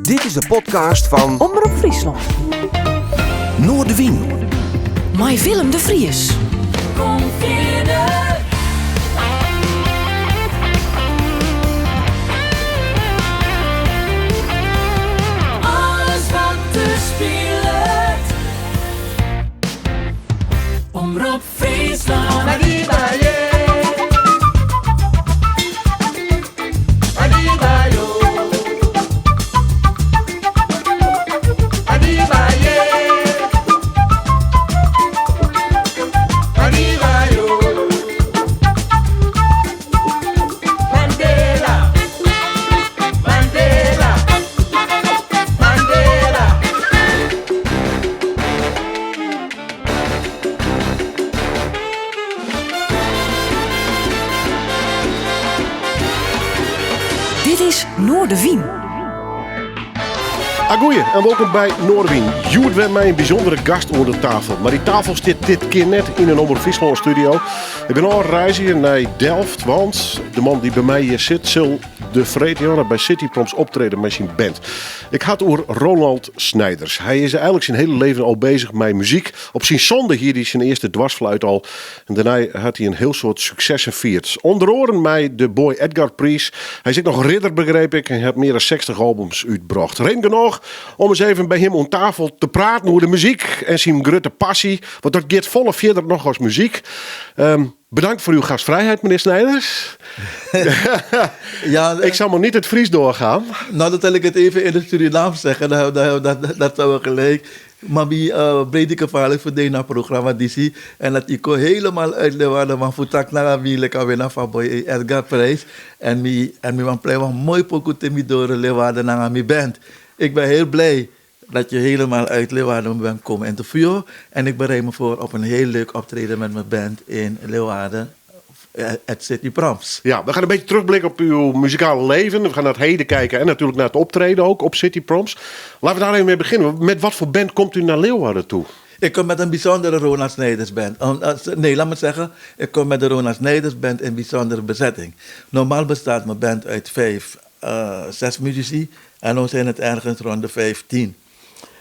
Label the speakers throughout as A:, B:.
A: Dit is de podcast fan
B: Omrop Fryslân.
A: Noardewyn.
B: Mei Willem de Vries.
C: Kom fierder. Alles wat der spilet. Omrop Fryslân.
B: Dit is Noardewyn.
D: Agoeie en wolkom by Noardewyn. Hjoed wer mei in bysûndere gast oan de tafel. Mar dy tafel stiet dit kear net yn in Omrop Fryslân studio. Ik bin ôfreizge nei Delft, want de man dy't by my hjir sit sil de freedtejûn by City Proms optrede mei syn band. Ik ha it oer Roland Snijders. Hy is eigenlik syn hiele leven al bezich mei muzyk. Op syn sânde hie hy syn earste dwarsfluit al. En dêrnei hat hy in hiel soad suksessen fierd. Under oaren mei de Boy Edgar Priis. Hy is ek noch ridder, begreep ik, en hat mear as 60 albums útbrocht. Reden genôch om ris even by him oan tafel te praten oer de muzyk en syn grutte passy. Want dat giet folle fierder noch as muzyk. Bedankt foar uw gastvrijheid, menear Snijders.
E: Ja,
D: Ik zal maar niet het Fries doorgaan.
E: Nou, dat zal ik het even in het Surinaams zeggen. Dat, dat, dat, dat zou we gelijk. Maar mi uh, brede gevaarlijk voor de programma disi. En dat ik helemaal uit Leeuwarden, maar fu taki nanga mi leki a winnaar van Boy Edgar Prijs. En mi man plei wan moi poku te mi doro Leeuwarden nanga mi band. Ik ben heel blij dat je helemaal uit Leeuwarden bent komen interviewen. En ik bereid me voor op een heel leuk optreden met mijn band in Leeuwarden. Het City Proms.
D: Ja, we gaan een beetje terugblikken op uw muzikale leven. We gaan naar het heden kijken en natuurlijk naar het optreden ook op City Proms. Laten we daar even mee beginnen. Met wat voor band komt u naar Leeuwarden toe?
E: Ik kom met een bijzondere Ronald Snijders band. Nee, laat me zeggen, ik kom met de Ronald Snijders band in bijzondere bezetting. Normaal bestaat mijn band uit vijf, zes muzici en nu zijn het ergens rond de 15.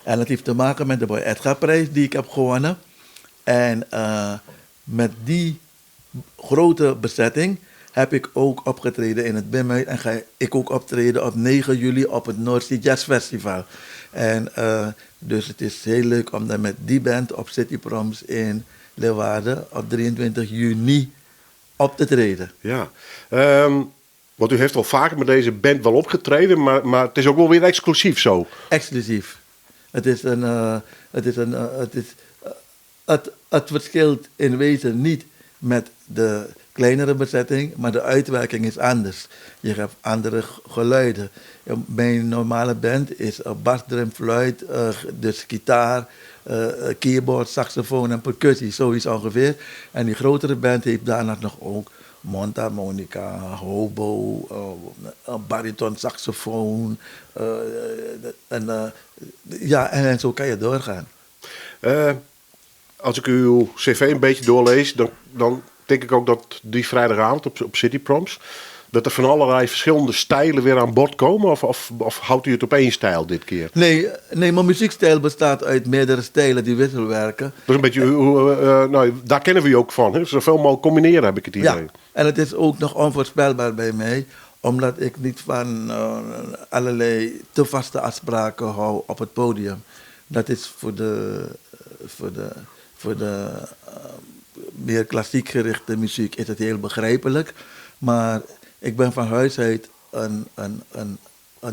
E: En dat heeft te maken met de Boy Edgar prijs die ik heb gewonnen. En met die grote bezetting heb ik ook opgetreden in het Bimhuis en ga ik ook optreden op 9 juli op het North Sea Jazz Festival. En dus het is heel leuk om dan met die band op City Proms in Leeuwarden op 23 juni op te treden.
D: Ja, want u heeft al vaker met deze band wel opgetreden, maar het is ook wel weer exclusief zo.
E: Exclusief. Het is een, het is een, het is, het, het verschilt in wezen niet met de kleinere bezetting, maar de uitwerking is anders. Je hebt andere geluiden. Mijn normale band is bas, drum, fluit, dus gitaar, keyboard, saxofoon en percussie, zoiets ongeveer. En die grotere band heeft daarna nog ook mondharmonica, hobo, bariton, saxofoon. En, ja, en zo kan je doorgaan.
D: Als ik uw cv een beetje doorlees, dan denk ik ook dat die vrijdagavond op City Proms, dat er van allerlei verschillende stijlen weer aan bod komen? Of houdt u het op één stijl dit keer?
E: Nee, nee, mijn muziekstijl bestaat uit meerdere stijlen die wisselwerken.
D: Dat is een beetje, hoe, nou, daar kennen we u ook van. Hè? Zoveel mogelijk combineren, heb ik het idee.
E: Ja, en het is ook nog onvoorspelbaar bij mij, omdat ik niet van allerlei te vaste afspraken hou op het podium. Dat is voor de meer klassiek gerichte muziek is het heel begrijpelijk. Maar ik ben van huis uit een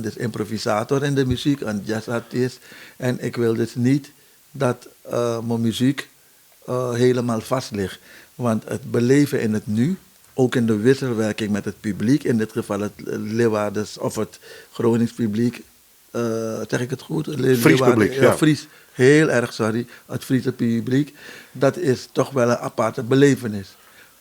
E: dus improvisator in de muziek, een jazzartiest. En ik wil dus niet dat mijn muziek helemaal vast ligt. Want het beleven in het nu, ook in de wisselwerking met het publiek, in dit geval het Leeuwardens of het Gronings publiek, zeg ik het goed?
D: Fries
E: Leeuwarden,
D: publiek, ja.
E: Fries, heel erg sorry, het Friese publiek, dat is toch wel een aparte belevenis.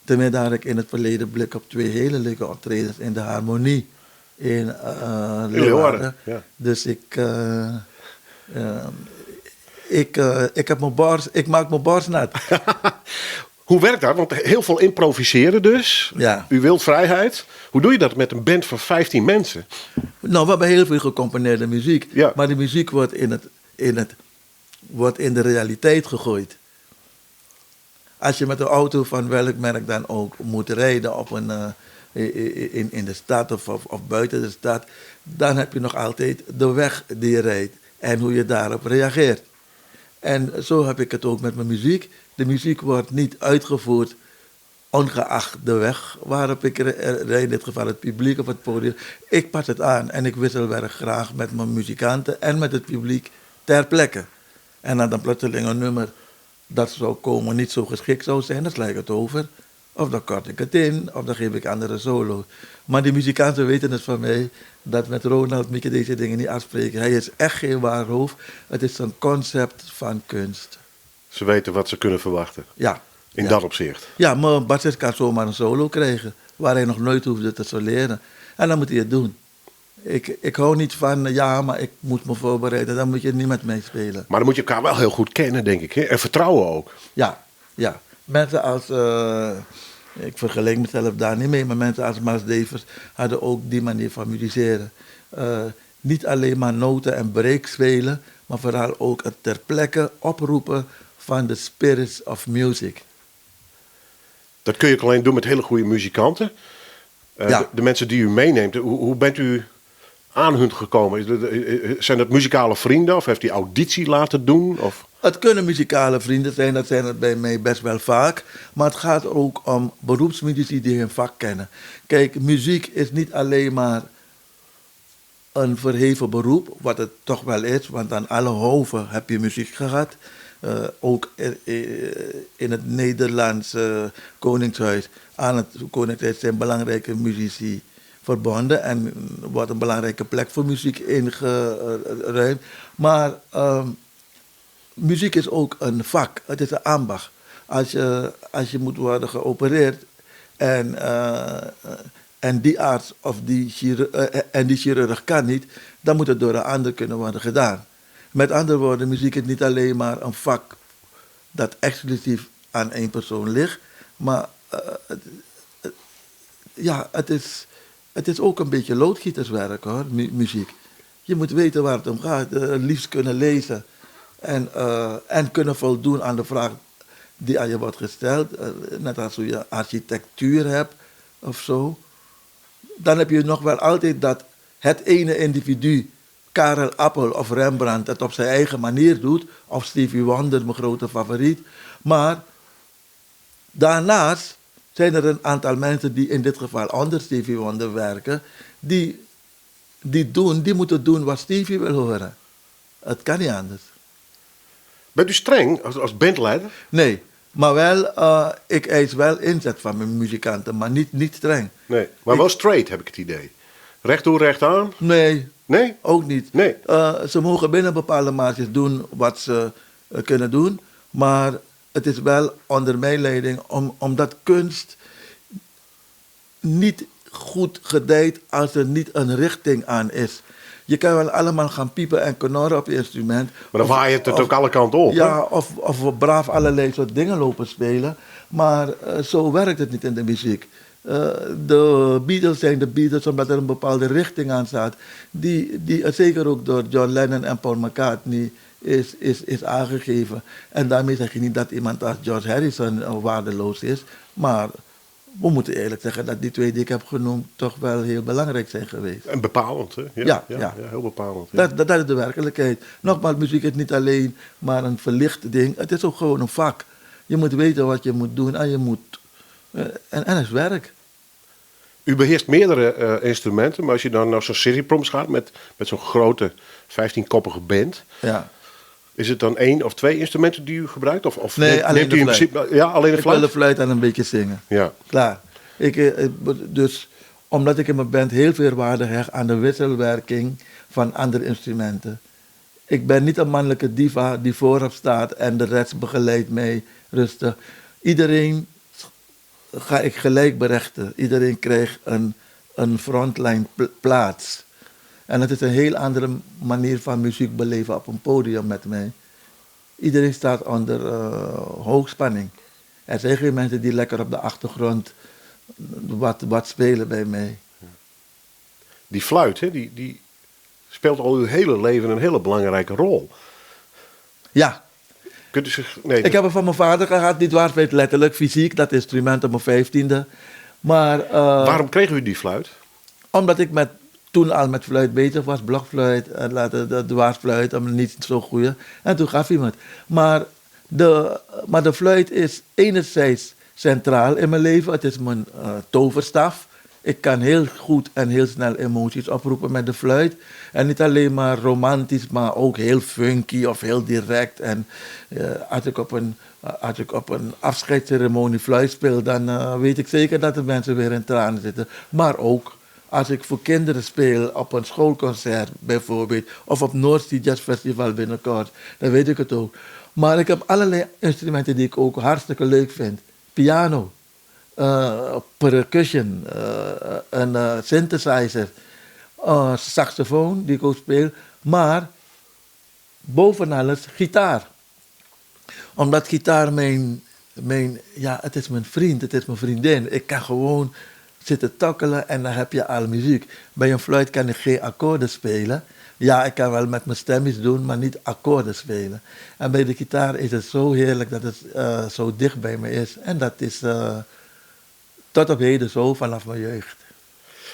E: Ten meer daar ik in het verleden blik op twee hele leuke optredens in de Harmonie in
D: In
E: Leeuwarden.
D: Leeuwarden, ja.
E: Dus ik heb mijn borst, ik maak mijn borst nat.
D: Hoe werkt dat? Want heel veel improviseren dus.
E: Ja.
D: U wilt vrijheid. Hoe doe je dat met een band van 15 mensen?
E: Nou, we hebben heel veel gecomponeerde muziek.
D: Ja.
E: Maar die muziek wordt in, het, in, het, wordt in de realiteit gegooid. Als je met een auto van welk merk dan ook moet rijden op een, eh, in de stad of buiten de stad, dan heb je nog altijd de weg die je rijdt en hoe je daarop reageert. En zo heb ik het ook met mijn muziek. De muziek wordt niet uitgevoerd ongeacht de weg waarop ik rijd, in dit geval het publiek of het podium. Ik pas het aan en ik wisselwerk graag met mijn muzikanten en met het publiek ter plekke. En dan plotseling een nummer dat zou komen niet zo geschikt zou zijn, dan sla ik het over. Of dan kort ik het in, of dan geef ik andere solo. Maar die muzikanten weten het van mij, dat met Ronald moet je deze dingen niet afspreken. Hij is echt geen waar hoofd. Het is een concept van kunst.
D: Ze weten wat ze kunnen verwachten.
E: Ja.
D: In
E: ja.
D: dat opzicht.
E: Ja, maar bassist kan zomaar een solo krijgen, waar hij nog nooit hoefde te soleren. En dan moet hij het doen. Ik hou niet van, ja, maar ik moet me voorbereiden. Dan moet je niet met mij spelen.
D: Maar dan moet je elkaar wel heel goed kennen, denk ik. Hè? En vertrouwen ook.
E: Ja, ja. Mensen als, ik vergelijk mezelf daar niet mee, maar mensen als Miles Davis hadden ook die manier van musiceren. Niet alleen maar noten en breaks spelen, maar vooral ook het ter plekke oproepen van de spirits of music.
D: Dat kun je ook alleen doen met hele goede muzikanten.
E: Ja.
D: De mensen die u meeneemt, hoe bent u aan hun gekomen? Zijn dat muzikale vrienden of heeft u auditie laten doen? Of?
E: Het kunnen muzikale vrienden zijn, dat zijn het bij mij best wel vaak. Maar het gaat ook om beroepsmuzici die hun vak kennen. Kijk, muziek is niet alleen maar een verheven beroep, wat het toch wel is, want aan alle hoven heb je muziek gehad. Ook in het Nederlandse Koningshuis, aan het Koningshuis zijn belangrijke muzici verbonden en wordt een belangrijke plek voor muziek ingeruimd. Maar muziek is ook een vak, het is een ambacht. Als je moet worden geopereerd en die arts of en die chirurg kan niet, dan moet het door een ander kunnen worden gedaan. Met andere woorden, muziek is niet alleen maar een vak dat exclusief aan één persoon ligt, maar het is ook een beetje loodgieterswerk hoor, muziek. Je moet weten waar het om gaat, liefst kunnen lezen en kunnen voldoen aan de vraag die aan je wordt gesteld. Net als hoe je architectuur hebt of zo. Dan heb je nog wel altijd dat het ene individu, Karel Appel of Rembrandt, het op zijn eigen manier doet. Of Stevie Wonder, mijn grote favoriet. Maar daarnaast zijn er een aantal mensen die in dit geval onder Stevie Wonder werken, die moeten doen wat Stevie wil horen. Het kan niet anders.
D: Bent u streng als bandleider?
E: Nee, maar wel, ik eis wel inzet van mijn muzikanten, maar niet streng.
D: Nee, maar wel straight heb ik het idee. Recht toe, recht aan?
E: Nee.
D: Nee?
E: Ook niet.
D: Nee.
E: Ze mogen binnen bepaalde marges doen wat ze kunnen doen, maar het is wel onder mijn leiding, omdat kunst niet goed gedijt als er niet een richting aan is. Je kan wel allemaal gaan piepen en knorren op je instrument.
D: Maar dan waait het ook alle kanten op, hè?
E: Ja, of we braaf allerlei soort dingen lopen spelen. Maar zo werkt het niet in de muziek. De Beatles zijn de Beatles omdat er een bepaalde richting aan zat. Die zeker ook door John Lennon en Paul McCartney is aangegeven. En daarmee zeg je niet dat iemand als George Harrison waardeloos is. Maar we moeten eerlijk zeggen dat die twee die ik heb genoemd toch wel heel belangrijk zijn geweest.
D: En bepalend, hè? Ja,
E: Ja, ja.
D: ja, heel bepalend. Ja.
E: Dat is de werkelijkheid. Nogmaals, muziek is niet alleen maar een verlicht ding. Het is ook gewoon een vak. Je moet weten wat je moet doen en je moet... En het is werk.
D: U beheerst meerdere instrumenten, maar als je dan naar zo'n City Proms gaat met zo'n grote 15-koppige band, is het dan 1 of 2 instrumenten die u gebruikt? Of
E: Nee, alleen
D: neemt
E: de
D: u in
E: fluit.
D: principe, ja, alleen de
E: Ik wil
D: fluit?
E: de fluit en een beetje zingen. Klaar. Dus omdat ik in mijn band heel veel waarde hecht aan de wisselwerking van andere instrumenten. Ik ben niet een mannelijke diva die voorop staat en de rest begeleidt mij rustig. Iedereen ga ik gelijk berechten. Iedereen krijgt een frontline plaats. En het is een heel andere manier van muziek beleven op een podium met mij. Iedereen staat onder hoogspanning. Er zijn geen mensen die lekker op de achtergrond wat, wat spelen bij mij.
D: Die fluit, hè, die, die speelt al uw hele leven een hele belangrijke rol.
E: Ja.
D: Kunt u zich... Nee,
E: Ik heb het van mijn vader gehad, niet waar, letterlijk fysiek, dat instrument op mijn 15e. Maar, eh,
D: Waarom kreeg u die fluit?
E: Omdat ik met, toen al met fluit bezig was, blokfluit en later de dwarsfluit, om niet zo goede. En toen gaf hij me het. Maar de, maar de fluit is enerzijds centraal in mijn leven. Het is mijn toverstaf. Ik kan heel goed en heel snel emoties oproepen met de fluit. En niet alleen maar romantisch, maar ook heel funky of heel direct. En als, ik op een, als ik op een afscheidsceremonie fluit speel, dan weet ik zeker dat de mensen weer in tranen zitten. Maar ook als ik voor kinderen speel op een schoolconcert bijvoorbeeld, of op North Sea Jazz Festival binnenkort, dan weet ik het ook. Maar ik heb allerlei instrumenten die ik ook hartstikke leuk vind. Piano, percussion, een synthesizer, saxofoon die ik ook speel, maar boven alles gitaar. Omdat gitaar mijn, ja, het is mijn vriend, het is mijn vriendin. Ik kan gewoon zitten tokkelen en dan heb je al muziek. Bij een fluit kan ik geen akkoorden spelen. Ja, ik kan wel met mijn stem iets doen, maar niet akkoorden spelen. En bij de gitaar is het zo heerlijk dat het zo dicht bij me is. En dat is tot op heden zo vanaf mijn jeugd.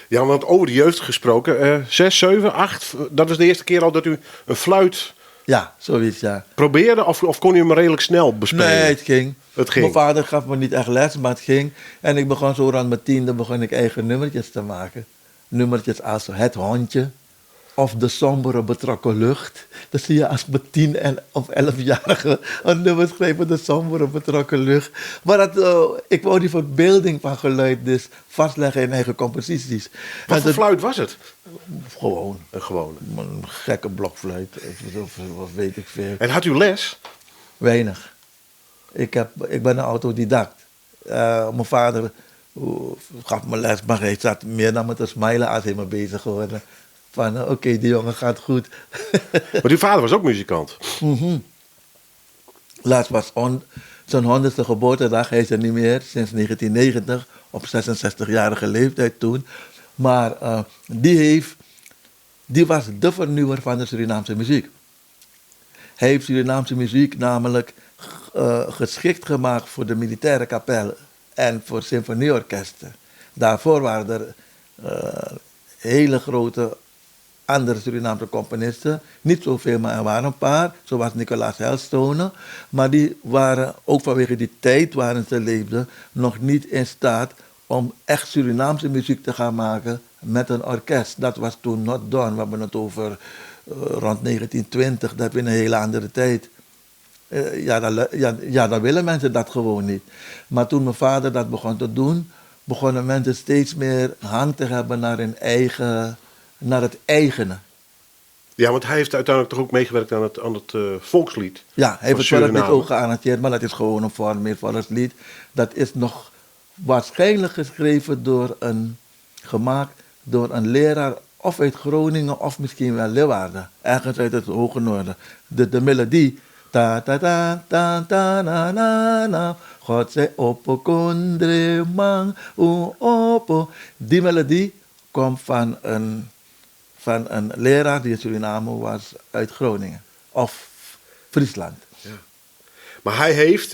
D: Ja, want over de jeugd gesproken, 6, 7, 8, dat is de eerste keer al dat u een fluit
E: Ja, zoiets, ja.
D: probeerde? Of kon u hem redelijk snel bespelen?
E: Nee, het ging.
D: Het ging.
E: Mijn vader gaf me niet echt les, maar het ging. En ik begon zo rond mijn 10e begon ik eigen nummertjes te maken. Nummertjes als Het Hondje of De Sombere Betrokken Lucht. Dan zie je als mijn 10 en of 11-jarige een nummer schrijven, De Sombere Betrokken Lucht. Maar ik wou die verbeelding van geluid dus vastleggen in eigen composities.
D: Wat
E: En
D: voor fluit was het?
E: Gewoon.
D: Een gewone.
E: Een gekke blokfluit, of weet ik veel.
D: En had u les?
E: Weinig. Ik ben een autodidact. Mijn vader gaf me les, maar hij zat meer naar me te smilen als hij me bezig hoorde. Van, oké, die jongen gaat goed.
D: Maar uw vader was ook muzikant.
E: Laatst was zijn 100ste geboortedag, hij is er niet meer, sinds 1990, op 66-jarige leeftijd toen. Maar die was de vernieuwer van de Surinaamse muziek. Hij heeft Surinaamse muziek namelijk geschikt gemaakt voor de militaire kapel en voor symfonieorkesten. Daarvoor waren er hele grote andere Surinaamse componisten. Niet zoveel, maar er waren een paar, zoals Nicolaas Helstone. Maar die waren, ook vanwege die tijd waarin ze leefden, nog niet in staat om echt Surinaamse muziek te gaan maken met een orkest. Dat was toen not done. We hebben het over rond 1920, dat heb je een hele andere tijd. Dan willen mensen dat gewoon niet. Maar toen mijn vader dat begon te doen, begonnen mensen steeds meer hang te hebben naar hun eigen, naar het eigene.
D: Ja, want hij heeft uiteindelijk toch ook meegewerkt aan het volkslied.
E: Ja, hij heeft
D: van
E: het volkslied
D: Suriname.
E: ook gearrangeerd, maar dat is gewoon een vorm volkslied. Dat is nog waarschijnlijk geschreven door een, gemaakt door een leraar of uit Groningen of misschien wel Leeuwarden. Ergens uit het Hoge Noorden. De melodie. Ta ta ta ta ta na na na. God zei opo kondre man u opo. Die melodie komt van een leraar die in Suriname was uit Groningen of Friesland.
D: Ja. Maar hij heeft,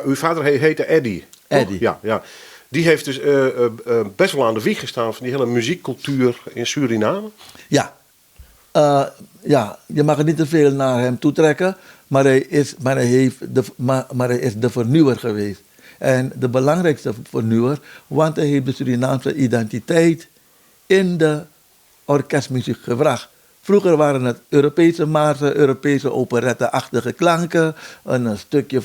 D: uw vader heette Eddy, toch?
E: Eddy.
D: Ja, ja. Die heeft dus best wel aan de wieg gestaan van die hele muziekcultuur in Suriname.
E: Ja. Ja, je mag het niet te veel naar hem toetrekken, maar hij is, maar hij heeft de, maar, maar hij is de vernieuwer geweest. En de belangrijkste vernieuwer, want hij heeft de Surinaamse identiteit in de orkestmuziek gebracht. Vroeger waren het Europese marsen, Europese operette-achtige klanken, een stukje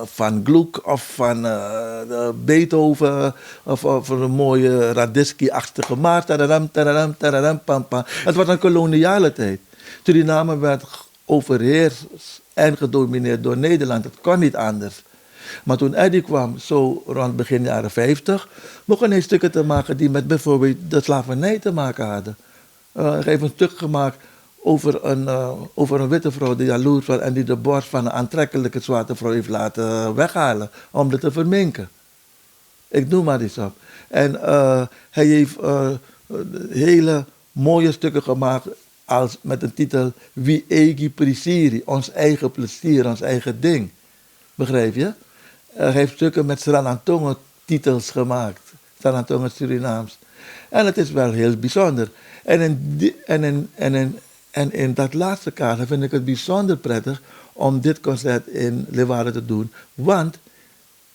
E: van Gluck of van Beethoven, of een mooie Radetzky-achtige mars, tadadam, tadadam, tadadam, pam, pam. Het was een koloniale tijd. Suriname werd overheerst en gedomineerd door Nederland. Het kon niet anders. Maar toen Eddy kwam, zo rond begin jaren 50, begon hij stukken te maken die met bijvoorbeeld de slavernij te maken hadden. Hij heeft een stuk gemaakt Over een, over een witte vrouw die jaloers was en die de borst van een aantrekkelijke zwarte vrouw heeft laten weghalen om dat te verminken. Ik noem maar iets op. En hij heeft hele mooie stukken gemaakt als met een titel Wi Egi Prisiri, ons eigen plezier, ons eigen ding. Begrijp je? Hij heeft stukken met Sranantongo titels gemaakt. Sranantongo Surinaams. En het is wel heel bijzonder. En in, die, en, in, en, in, en in dat laatste kader vind ik het bijzonder prettig om dit concert in Leeuwarden te doen. Want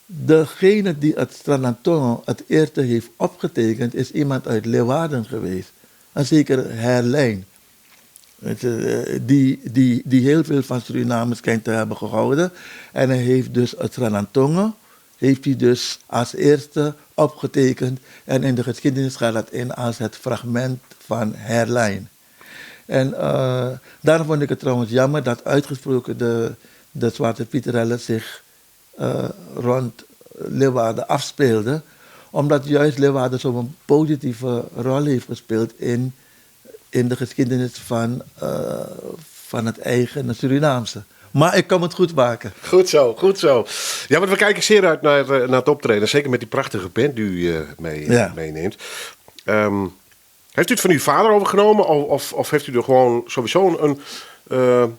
E: degene die het Sranantongo het eerste heeft opgetekend is iemand uit Leeuwarden geweest. Een zeker Herlijn. Die, die, die heel veel van Suriname schijnt te hebben gehouden. En hij heeft dus het Sranantongo heeft hij dus als eerste opgetekend. En in de geschiedenis gaat dat in als het fragment van Herlijn. En daarom vond ik het trouwens jammer dat uitgesproken de Zwarte Pieterellen zich rond Leeuwarden afspeelden. Omdat juist Leeuwarden zo'n positieve rol heeft gespeeld in de geschiedenis van het eigen Surinaamse. Maar ik kan het goed maken.
D: Goed zo, goed zo. Ja, want we kijken zeer uit naar het optreden. Zeker met die prachtige band die u meeneemt. Heeft u het van uw vader overgenomen? Of heeft u er gewoon sowieso een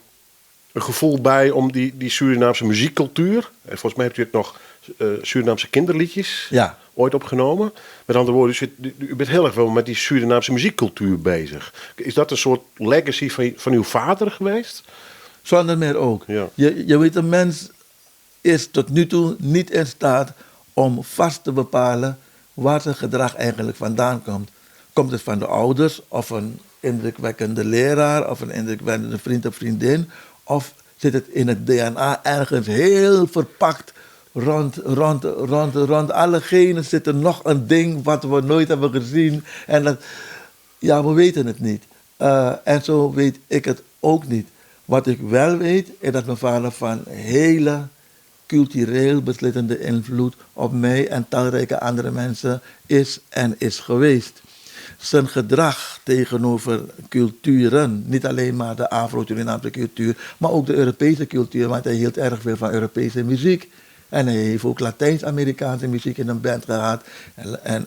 D: gevoel bij om die Surinaamse muziekcultuur... En volgens mij hebt u het nog Surinaamse kinderliedjes ooit opgenomen. Met andere woorden, u bent heel erg wel met die Surinaamse muziekcultuur bezig. Is dat een soort legacy van uw vader geweest?
E: Zonder meer ook. Je weet, een mens is tot nu toe niet in staat om vast te bepalen waar zijn gedrag eigenlijk vandaan komt. Komt het van de ouders of een indrukwekkende leraar of een indrukwekkende vriend of vriendin? Of zit het in het DNA ergens heel verpakt rond alle genen zit er nog een ding wat we nooit hebben gezien. En dat, ja, we weten het niet. En zo weet ik het ook niet. Wat ik wel weet, is dat mijn vader van hele cultureel beslissende invloed op mij en talrijke andere mensen is en is geweest. Zijn gedrag tegenover culturen, niet alleen maar de Afro-Surinaamse cultuur, maar ook de Europese cultuur, want hij hield erg veel van Europese muziek. En hij heeft ook Latijns-Amerikaanse muziek in een band gehad.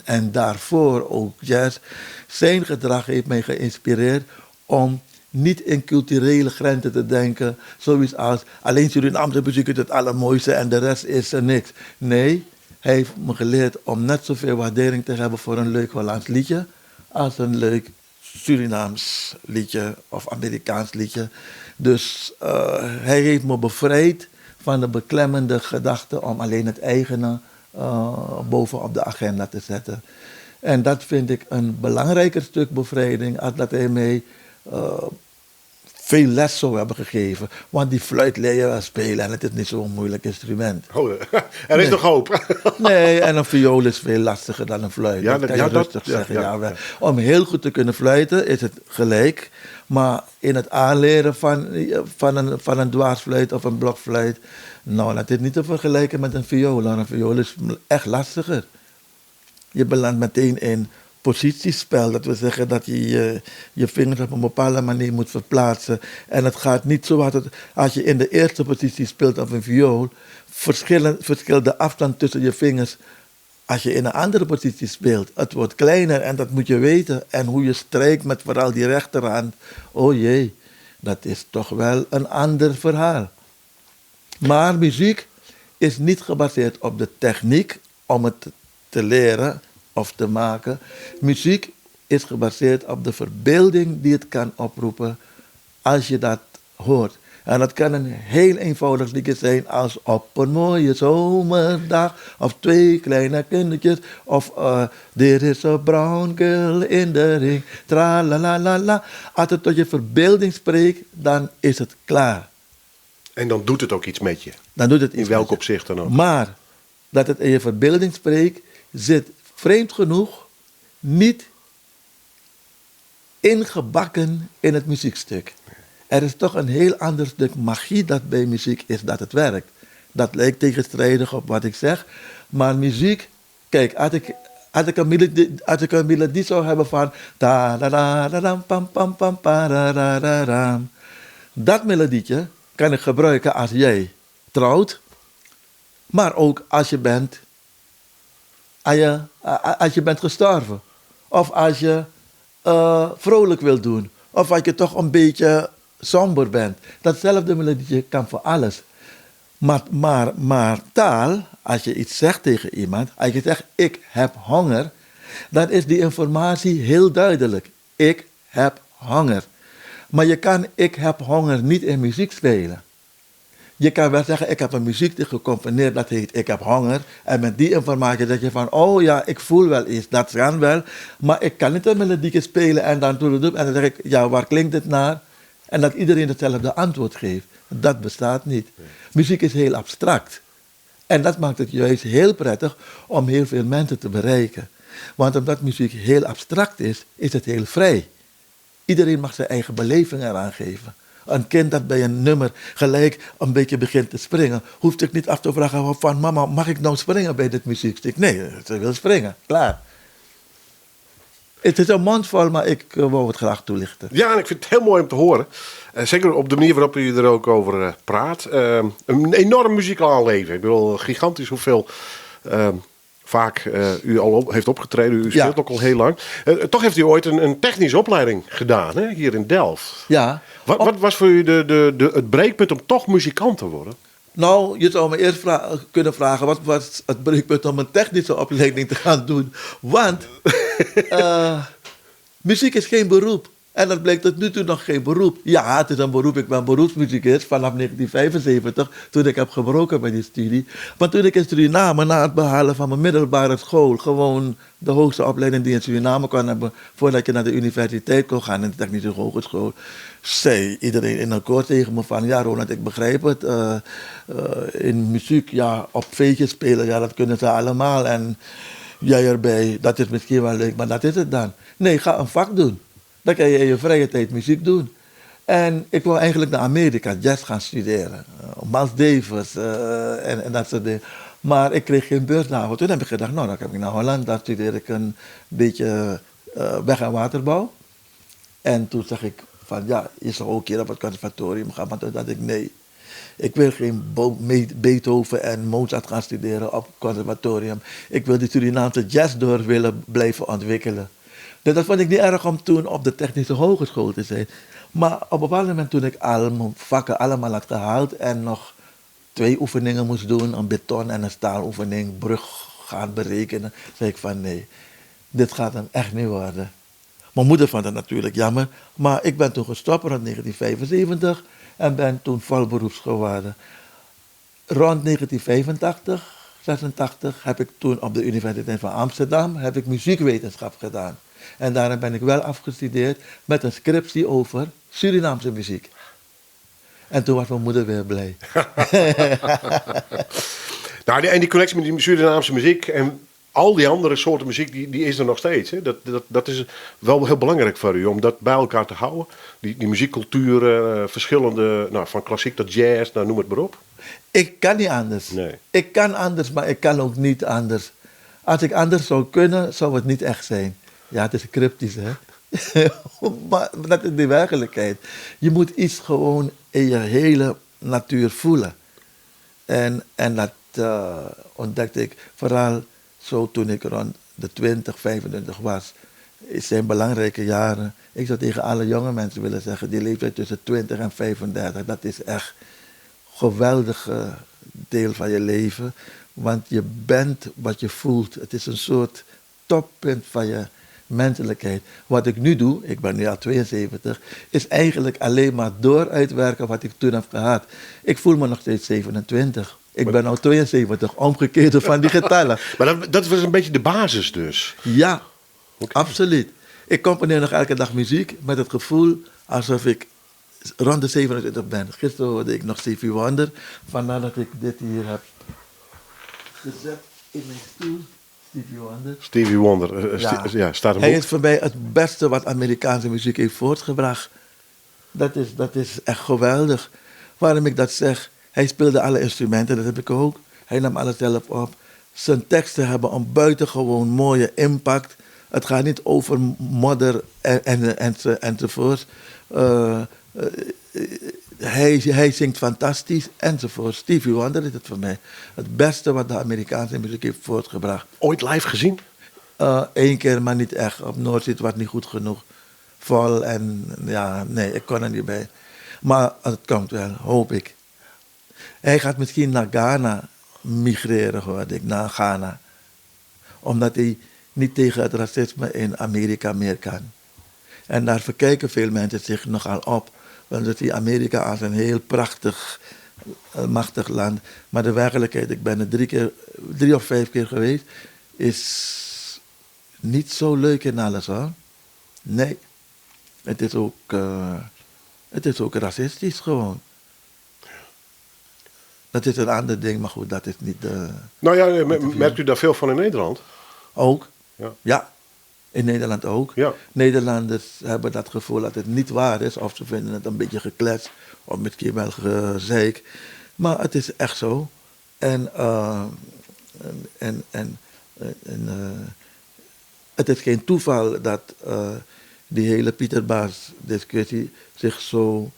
E: En daarvoor ook jazz. Zijn gedrag heeft mij geïnspireerd om niet in culturele grenzen te denken. Zoiets als alleen Surinaamse muziek is het allermooiste en de rest is er niks. Nee, hij heeft me geleerd om net zoveel waardering te hebben voor een leuk Hollands liedje als een leuk Surinaams liedje of Amerikaans liedje. Dus hij heeft me bevrijd van de beklemmende gedachte om alleen het eigene bovenop de agenda te zetten. En dat vind ik een belangrijker stuk bevrijding als dat hij mij veel les zou hebben gegeven. Want die fluit leer je wel spelen en het is niet zo'n moeilijk instrument.
D: Oh, er is
E: Nee.
D: nog hoop.
E: Nee, en een viool is veel lastiger dan een fluit.
D: Ja,
E: dat kan je rustig zeggen. Ja, wel. Om heel goed te kunnen fluiten is het gelijk. Maar in het aanleren van een dwarsfluit of een blokfluit... dat is niet te vergelijken met een viool. Want een viool is echt lastiger. Je belandt meteen in positiespel. Dat wil zeggen dat je je vingers op een bepaalde manier moet verplaatsen. En het gaat niet zo hard. Als je in de eerste positie speelt op een viool, verschilt de afstand tussen je vingers als je in een andere positie speelt. Het wordt kleiner en dat moet je weten. En hoe je strijkt met vooral die rechterhand. Oh jee, dat is toch wel een ander verhaal. Maar muziek is niet gebaseerd op de techniek om het te leren of te maken. Muziek is gebaseerd op de verbeelding die het kan oproepen als je dat hoort. En dat kan een heel eenvoudig liedje zijn als op een mooie zomerdag, of twee kleine kindertjes, of there is a brown girl in the ring, tra la la la la. Als het tot je verbeelding spreekt, dan is het klaar.
D: En dan doet het ook iets met je.
E: Dan doet het iets
D: In welk
E: met je.
D: opzicht dan ook.
E: Maar dat het in je verbeelding spreekt, zit vreemd genoeg niet ingebakken in het muziekstuk. Er is toch een heel ander stuk magie dat bij muziek is dat het werkt. Dat lijkt tegenstrijdig op wat ik zeg. Maar muziek, kijk, As ik in melody, as ik in melody zou hebben van ta da da da dam pam pam pam pa ra ra ra ram. Dat melodietje kan ik gebruiken als jij trouwt, maar ook als je bent, als je, als je bent gestorven. Of als je vrolijk wilt doen. Of als je toch een beetje somber bent. Datzelfde melodietje kan voor alles. Maar, maar, maar taal, als je iets zegt tegen iemand, als je zegt ik heb honger, dan is die informatie heel duidelijk. Ik heb honger. Maar je kan ik heb honger niet in muziek spelen. Je kan wel zeggen, ik heb een muziek gecomponeerd dat heet Ik heb honger. En met die informatie zeg je van, oh ja, ik voel wel iets, dat kan wel. Maar ik kan niet een melodieke spelen en dan doe en dan zeg ik, ja, waar klinkt het naar? En dat iedereen hetzelfde antwoord geeft. Dat bestaat niet. Muziek is heel abstract. En dat maakt het juist heel prettig om heel veel mensen te bereiken. Want omdat muziek heel abstract is, is het heel vrij. Iedereen mag zijn eigen beleving eraan geven. Een kind dat bij een nummer gelijk een beetje begint te springen, hoeft zich niet af te vragen van mama, mag ik nou springen bij dit muziekstuk? Nee, ze wil springen, klaar. Het is een mond vol, maar ik wou het graag toelichten.
D: Ja, en ik vind het heel mooi om te horen. Zeker op de manier waarop u er ook over praat. Een enorm muzikaal leven. Ik bedoel, gigantisch hoeveel vaak u al heeft opgetreden. U speelt ook al heel lang. Toch heeft u ooit een technische opleiding gedaan, hè? Hier in Delft.
E: Ja.
D: Wat was voor u het breekpunt om toch muzikant te worden?
E: Nou, je zou me eerst kunnen vragen, wat was het breekpunt om een technische opleiding te gaan doen? Want muziek is geen beroep. En dat blijkt tot nu toe nog geen beroep. Ja, het is een beroep. Ik ben beroepsmuzikus vanaf 1975, toen ik heb gebroken met die studie. Maar toen ik in Suriname, na het behalen van mijn middelbare school, gewoon de hoogste opleiding die je in Suriname kon hebben, voordat je naar de universiteit kon gaan in de technische hogeschool, zei iedereen in akkoord tegen me van, ja Ronald, ik begrijp het. In muziek, ja, op feestjes spelen, ja, dat kunnen ze allemaal. En jij erbij, dat is misschien wel leuk, maar dat is het dan. Nee, ga een vak doen. Dan kan je in je vrije tijd muziek doen. En ik wou eigenlijk naar Amerika jazz gaan studeren. Miles Davis en dat soort dingen. Maar ik kreeg geen beurs daarvoor. Toen heb ik gedacht, nou dan kom ik naar Holland. Daar studeer ik een beetje weg- en waterbouw. En toen zag ik van, ja, je zou ook hier op het conservatorium gaan. Maar toen dacht ik, nee, ik wil geen Beethoven en Mozart gaan studeren op het conservatorium. Ik wil die Surinaamse jazz door willen blijven ontwikkelen. Dus dat vond ik niet erg om toen op de technische hogeschool te zijn. Maar op een bepaald moment toen ik al mijn vakken allemaal had gehaald en nog 2 oefeningen moest doen, een beton- en een staaloefening, brug gaan berekenen, zei ik van nee, dit gaat hem echt niet worden. Mijn moeder vond het natuurlijk jammer, maar ik ben toen gestopt rond 1975 en ben toen volberoeps geworden. Rond 1985, 86 heb ik toen op de Universiteit van Amsterdam heb ik muziekwetenschap gedaan. En daarna ben ik wel afgestudeerd met een scriptie over Surinaamse muziek. En toen was mijn moeder weer blij.
D: En die connectie met die Surinaamse muziek en al die andere soorten muziek, die is er nog steeds. Hè? Dat is wel heel belangrijk voor u, om dat bij elkaar te houden. Die muziekculturen, verschillende, van klassiek tot jazz, noem het maar op.
E: Ik kan niet anders.
D: Nee.
E: Ik kan anders, maar ik kan ook niet anders. Als ik anders zou kunnen, zou het niet echt zijn. Ja, het is cryptisch, hè? Maar dat is de werkelijkheid. Je moet iets gewoon in je hele natuur voelen. En dat ontdekte ik vooral zo toen ik rond de 20, 25 was. Het zijn belangrijke jaren. Ik zou tegen alle jonge mensen willen zeggen, die leeftijd tussen 20 en 35, dat is echt een geweldig deel van je leven. Want je bent wat je voelt. Het is een soort toppunt van je menselijkheid. Wat ik nu doe, ik ben nu al 72, is eigenlijk alleen maar door uitwerken wat ik toen heb gehad. Ik voel me nog steeds 27. Ik ben nu 72, omgekeerd van die getallen.
D: Maar dat was een beetje de basis dus?
E: Ja, absoluut. Ik componeer nog elke dag muziek met het gevoel alsof ik rond de 27 ben. Gisteren hoorde ik nog Stevie Wonder. Vandaar dat ik dit hier heb gezet in mijn stoel. Stevie Wonder.
D: Stevie Wonder ja, staat een
E: Hij
D: boek.
E: is voor mij het beste wat Amerikaanse muziek heeft voortgebracht. Dat is echt geweldig. Waarom ik dat zeg? Hij speelde alle instrumenten, dat heb ik ook. Hij nam alles zelf op. Zijn teksten hebben een buitengewoon mooie impact. Het gaat niet over modder en, en, en, enzovoort. Uh, hij, hij zingt fantastisch enzovoort. Stevie Wonder is het voor mij. Het beste wat de Amerikaanse muziek heeft voortgebracht.
D: Ooit live gezien?
E: Eén keer, maar niet echt. Op Noordzee was niet goed genoeg. Vol en ja, nee, ik kon er niet bij. Maar het komt wel, hoop ik. Hij gaat misschien naar Ghana migreren, hoorde ik, naar Ghana. Omdat hij niet tegen het racisme in Amerika meer kan. En daar verkijken veel mensen zich nogal op. Want ze zien Amerika als een heel prachtig, machtig land. Maar de werkelijkheid, ik ben er drie, keer, drie of vijf keer geweest, is niet zo leuk in alles hoor. Nee. Het is ook, het is ook racistisch gewoon. Dat is een ander ding, maar goed, dat is niet de.
D: Nou ja, merkt u daar veel van in Nederland?
E: Ook. Ja. ja. In Nederland ook.
D: Ja.
E: Nederlanders hebben dat gevoel dat het niet waar is, of ze vinden het een beetje gekletst, of misschien wel gezeik. Maar het is echt zo. En, en, en, en het is geen toeval dat die hele Pieterbaas-discussie zich zo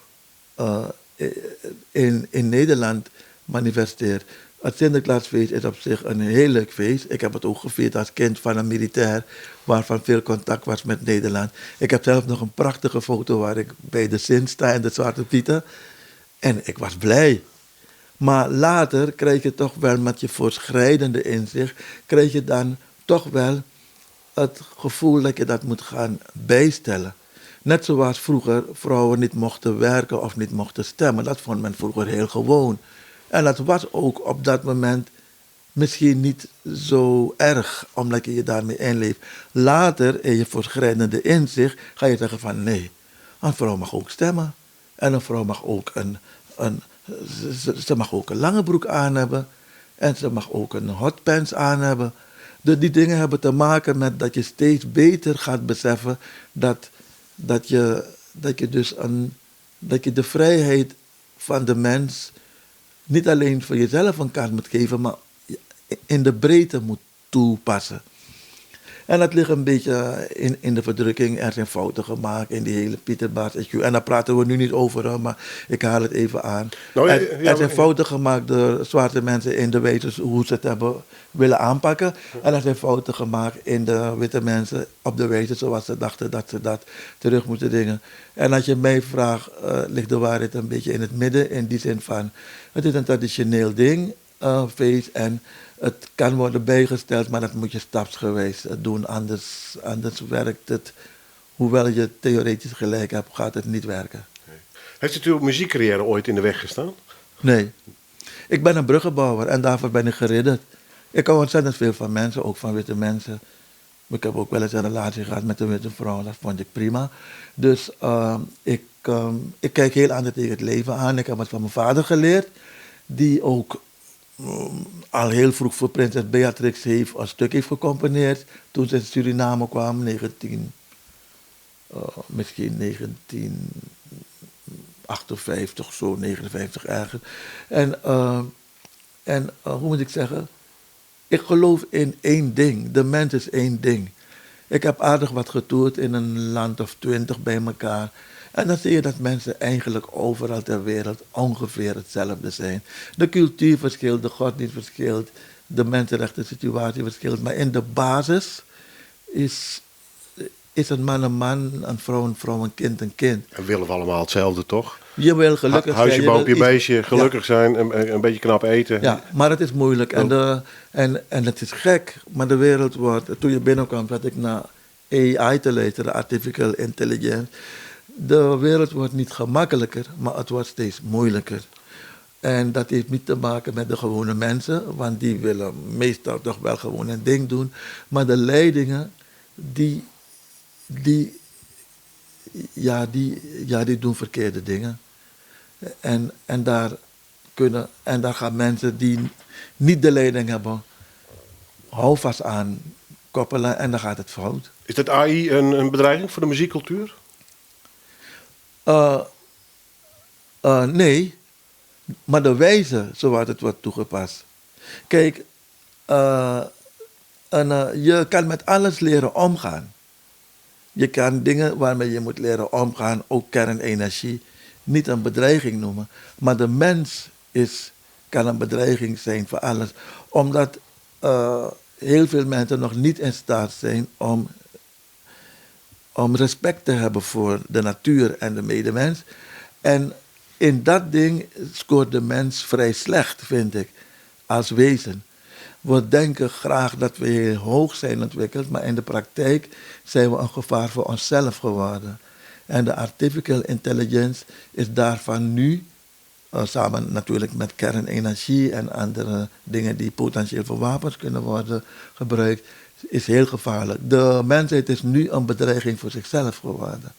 E: in Nederland manifesteert. Het Sinterklaasfeest is op zich een heel leuk feest. Ik heb het ook gevierd als kind van een militair, waarvan veel contact was met Nederland. Ik heb zelf nog een prachtige foto waar ik bij de Sint sta en de Zwarte Pieten. En ik was blij. Maar later krijg je toch wel met je voortschrijdende inzicht, krijg je dan toch wel het gevoel dat je dat moet gaan bijstellen. Net zoals vroeger vrouwen niet mochten werken of niet mochten stemmen. Dat vond men vroeger heel gewoon. En dat was ook op dat moment misschien niet zo erg, omdat je je daarmee inleeft. Later, in je voortschrijdende inzicht, ga je zeggen van nee, een vrouw mag ook stemmen. En een vrouw mag ook een, ze mag ook een lange broek aan hebben. En ze mag ook een hotpants aan hebben. Dus die dingen hebben te maken met dat je steeds beter gaat beseffen dat je dus dat je de vrijheid van de mens niet alleen voor jezelf een kans moet geven, maar in de breedte moet toepassen. En dat ligt een beetje in de verdrukking. Er zijn fouten gemaakt in die hele Pieterbaas issue. En daar praten we nu niet over, hoor, maar ik haal het even aan.
D: Nou, ja,
E: Er zijn fouten gemaakt door zwarte mensen in de wijze hoe ze het hebben willen aanpakken. En er zijn fouten gemaakt in de witte mensen op de wijze zoals ze dachten dat ze dat terug moeten dingen. En als je mij vraagt, ligt de waarheid een beetje in het midden. In die zin van, het is een traditioneel ding, feest. En het kan worden bijgesteld, maar dat moet je stapsgewijs doen. Anders werkt het, hoewel je theoretisch gelijk hebt, gaat het niet werken.
D: Heeft het uw muziekcarrière ooit in de weg gestaan?
E: Nee. Ik ben een bruggenbouwer en daarvoor ben ik geridderd. Ik hou ontzettend veel van mensen, ook van witte mensen. Ik heb ook wel eens een relatie gehad met een witte vrouw, dat vond ik prima. Dus ik kijk heel anders tegen het leven aan. Ik heb het van mijn vader geleerd, die ook al heel vroeg voor prinses Beatrix een stuk heeft gecomponeerd. Toen ze in Suriname kwam, misschien 1958, zo, 59 ergens. En hoe moet ik zeggen? Ik geloof in één ding. De mens is één ding. Ik heb aardig wat getoerd in een land of 20 bij elkaar. En dan zie je dat mensen eigenlijk overal ter wereld ongeveer hetzelfde zijn. De cultuur verschilt, de godsdienst verschilt, de mensenrechten situatie verschilt. Maar in de basis is een man een man, een vrouw een vrouw, een kind een kind.
D: En willen we allemaal hetzelfde, toch?
E: Je wil gelukkig
D: Huisje,
E: zijn, je wil
D: boompje,
E: iets
D: beestje, gelukkig zijn, een beetje knap eten.
E: Ja, maar het is moeilijk en het is gek. Maar de wereld wordt... Toen je binnenkwam, zat ik naar AI te luisteren, Artificial Intelligence. De wereld wordt niet gemakkelijker, maar het wordt steeds moeilijker. En dat heeft niet te maken met de gewone mensen, want die willen meestal toch wel gewoon een ding doen. Maar de leidingen, die doen verkeerde dingen. En daar gaan mensen die niet de leiding hebben, houvast aan koppelen en dan gaat het fout.
D: Is dat AI een bedreiging voor de muziekcultuur?
E: Nee, maar de wijze zoals het wordt toegepast. Kijk, En je kan met alles leren omgaan. Je kan dingen waarmee je moet leren omgaan, ook kernenergie, niet een bedreiging noemen. Maar de mens is, kan een bedreiging zijn voor alles. Omdat heel veel mensen nog niet in staat zijn om respect te hebben voor de natuur en de medemens. En in dat ding scoort de mens vrij slecht, vind ik, als wezen. We denken graag dat we heel hoog zijn ontwikkeld, maar in de praktijk zijn we een gevaar voor onszelf geworden. En de artificial intelligence is daarvan nu, samen natuurlijk met kernenergie en andere dingen die potentieel voor wapens kunnen worden gebruikt, is heel gevaarlijk. De mensheid is nu een bedreiging voor zichzelf geworden.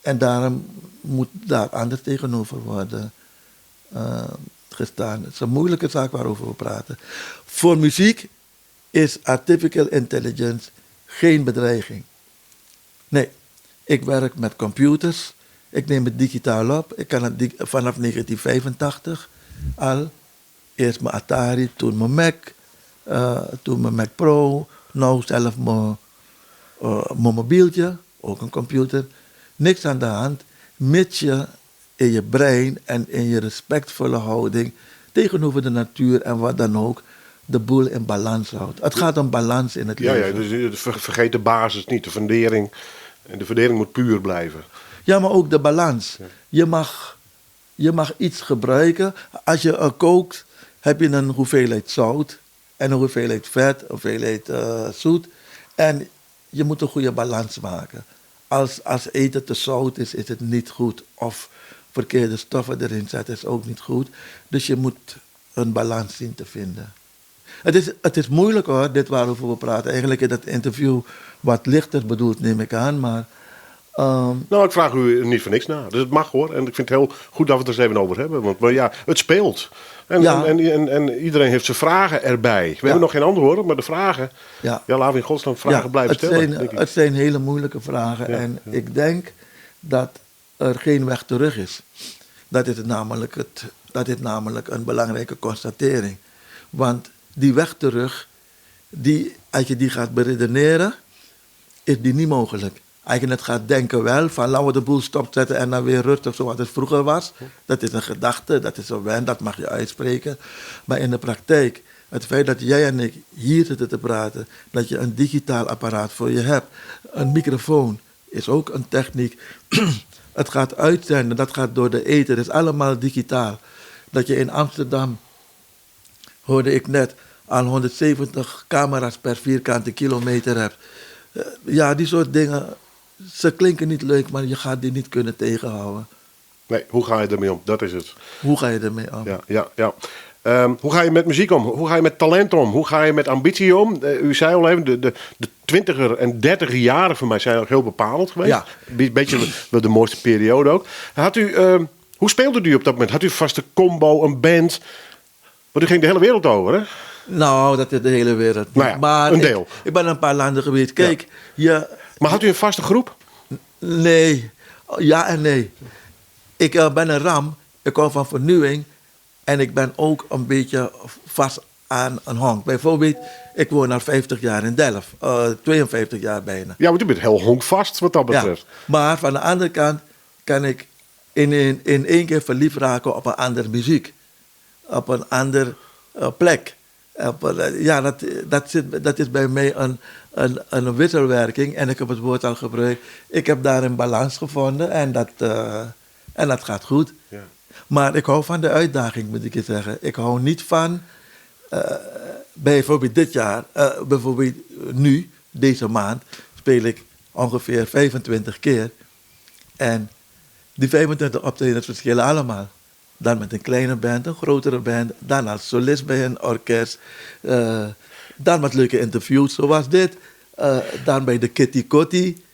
E: En daarom moet daar anders tegenover worden gestaan. Het is een moeilijke zaak waarover we praten. Voor muziek is artificial intelligence geen bedreiging. Nee, ik werk met computers. Ik neem het digitaal op. Ik kan het vanaf 1985 al. Eerst mijn Atari, toen mijn Mac, toen mijn Mac Pro. Nou zelf mijn mobieltje, ook een computer. Niks aan de hand, mits je in je brein en in je respectvolle houding tegenover de natuur en wat dan ook, de boel in balans houdt. Het gaat om balans in het leven.
D: Ja, dus vergeet de basis niet, de fundering. En de fundering moet puur blijven.
E: Ja, maar ook de balans. Je mag iets gebruiken. Als je kookt, heb je een hoeveelheid zout en een hoeveelheid vet, een hoeveelheid zoet. En je moet een goede balans maken. Als eten te zout is, is het niet goed. Of verkeerde stoffen erin zetten is ook niet goed. Dus je moet een balans zien te vinden. Het is moeilijk hoor, dit waarover we praten. Eigenlijk is dat interview wat lichter bedoeld, neem ik aan. Maar,
D: Ik vraag u niet voor niks na. Dus het mag hoor. En ik vind het heel goed dat we het er eens even over hebben. Want het speelt. En iedereen heeft zijn vragen erbij. We hebben nog geen antwoorden, maar de vragen... Ja, laten we in godsnaam vragen blijven stellen, denk ik.
E: Het zijn hele moeilijke vragen. En ik denk dat er geen weg terug is. Dat is namelijk, het, dat is namelijk een belangrijke constatering. Want die weg terug, als je die gaat beredeneren, is die niet mogelijk. Als je het gaat denken wel, van laten we de boel stopzetten en dan weer rustig zoals het vroeger was. Dat is een gedachte, dat is een wens, dat mag je uitspreken. Maar in de praktijk, het feit dat jij en ik hier zitten te praten, dat je een digitaal apparaat voor je hebt, een microfoon is ook een techniek. Het gaat uitzenden, dat gaat door de ether, het is allemaal digitaal. Dat je in Amsterdam, hoorde ik net, al 170 camera's per vierkante kilometer hebt. Die soort dingen, ze klinken niet leuk, maar je gaat die niet kunnen tegenhouden.
D: Nee, hoe ga je ermee om? Dat is het.
E: Hoe ga je ermee om?
D: Hoe ga je met muziek om? Hoe ga je met talent om? Hoe ga je met ambitie om? U zei al even, de 20er en 30er jaren voor mij zijn ook heel bepalend geweest. Beetje de mooiste periode ook. Hoe speelde u op dat moment? Had u vaste combo, een band? Want u ging de hele wereld over, hè?
E: Nou, dat is de hele wereld niet.
D: Nou ja,
E: Maar
D: een deel.
E: ik ben een paar landen geweest.
D: Maar had u een vaste groep?
E: Nee. Ja en nee. Ik ben een ram. Ik kom van vernieuwing. En ik ben ook een beetje vast aan een honk. Bijvoorbeeld, ik woon al 50 jaar in Delft. 52 jaar bijna.
D: Ja, want u bent heel honkvast wat dat betreft.
E: Maar van de andere kant kan ik in één keer verliefd raken op een andere muziek. Op een andere plek. Dat is bij mij een wisselwerking. En ik heb het woord al gebruikt. Ik heb daar een balans gevonden en dat gaat goed. Maar ik hou van de uitdaging, moet ik je zeggen. Ik hou niet van, bijvoorbeeld dit jaar, bijvoorbeeld nu, deze maand, speel ik ongeveer 25 keer. En die 25 optredens verschillen allemaal. Dan met een kleine band, een grotere band, dan als solist bij een orkest. Dan met leuke interviews zoals dit. Dan bij de Keti Koti.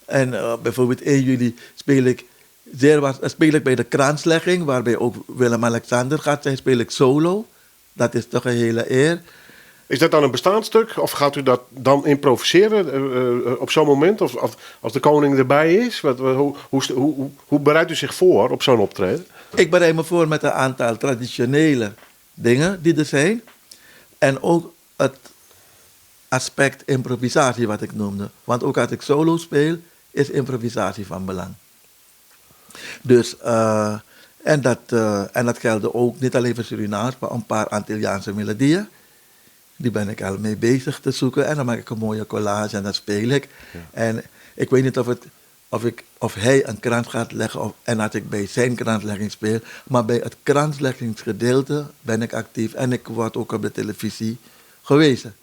E: En bijvoorbeeld 1 juli speel ik, zeer was, speel ik bij de kranslegging, waarbij ook Willem-Alexander gaat zijn, speel ik solo. Dat is toch een hele eer.
D: Is dat dan een bestaand stuk? Of gaat u dat dan improviseren op zo'n moment? Of als de koning erbij is? Hoe bereidt u zich voor op zo'n optreden?
E: Ik bereid me voor met een aantal traditionele dingen die er zijn. En ook het aspect improvisatie wat ik noemde. Want ook als ik solo speel, is improvisatie van belang. Dus, eh, en, dat, eh, en dat geldde ook niet alleen voor Surinaams, maar een paar Antilliaanse melodieën. Die ben ik al mee bezig te zoeken. En dan maak ik een mooie collage en dat speel ik. En ik weet niet of, het, of, ik, of hij een krans gaat leggen of, en dat ik bij zijn kranslegging speel. Maar bij het kransleggingsgedeelte ben ik actief en ik word ook op de televisie gewezen.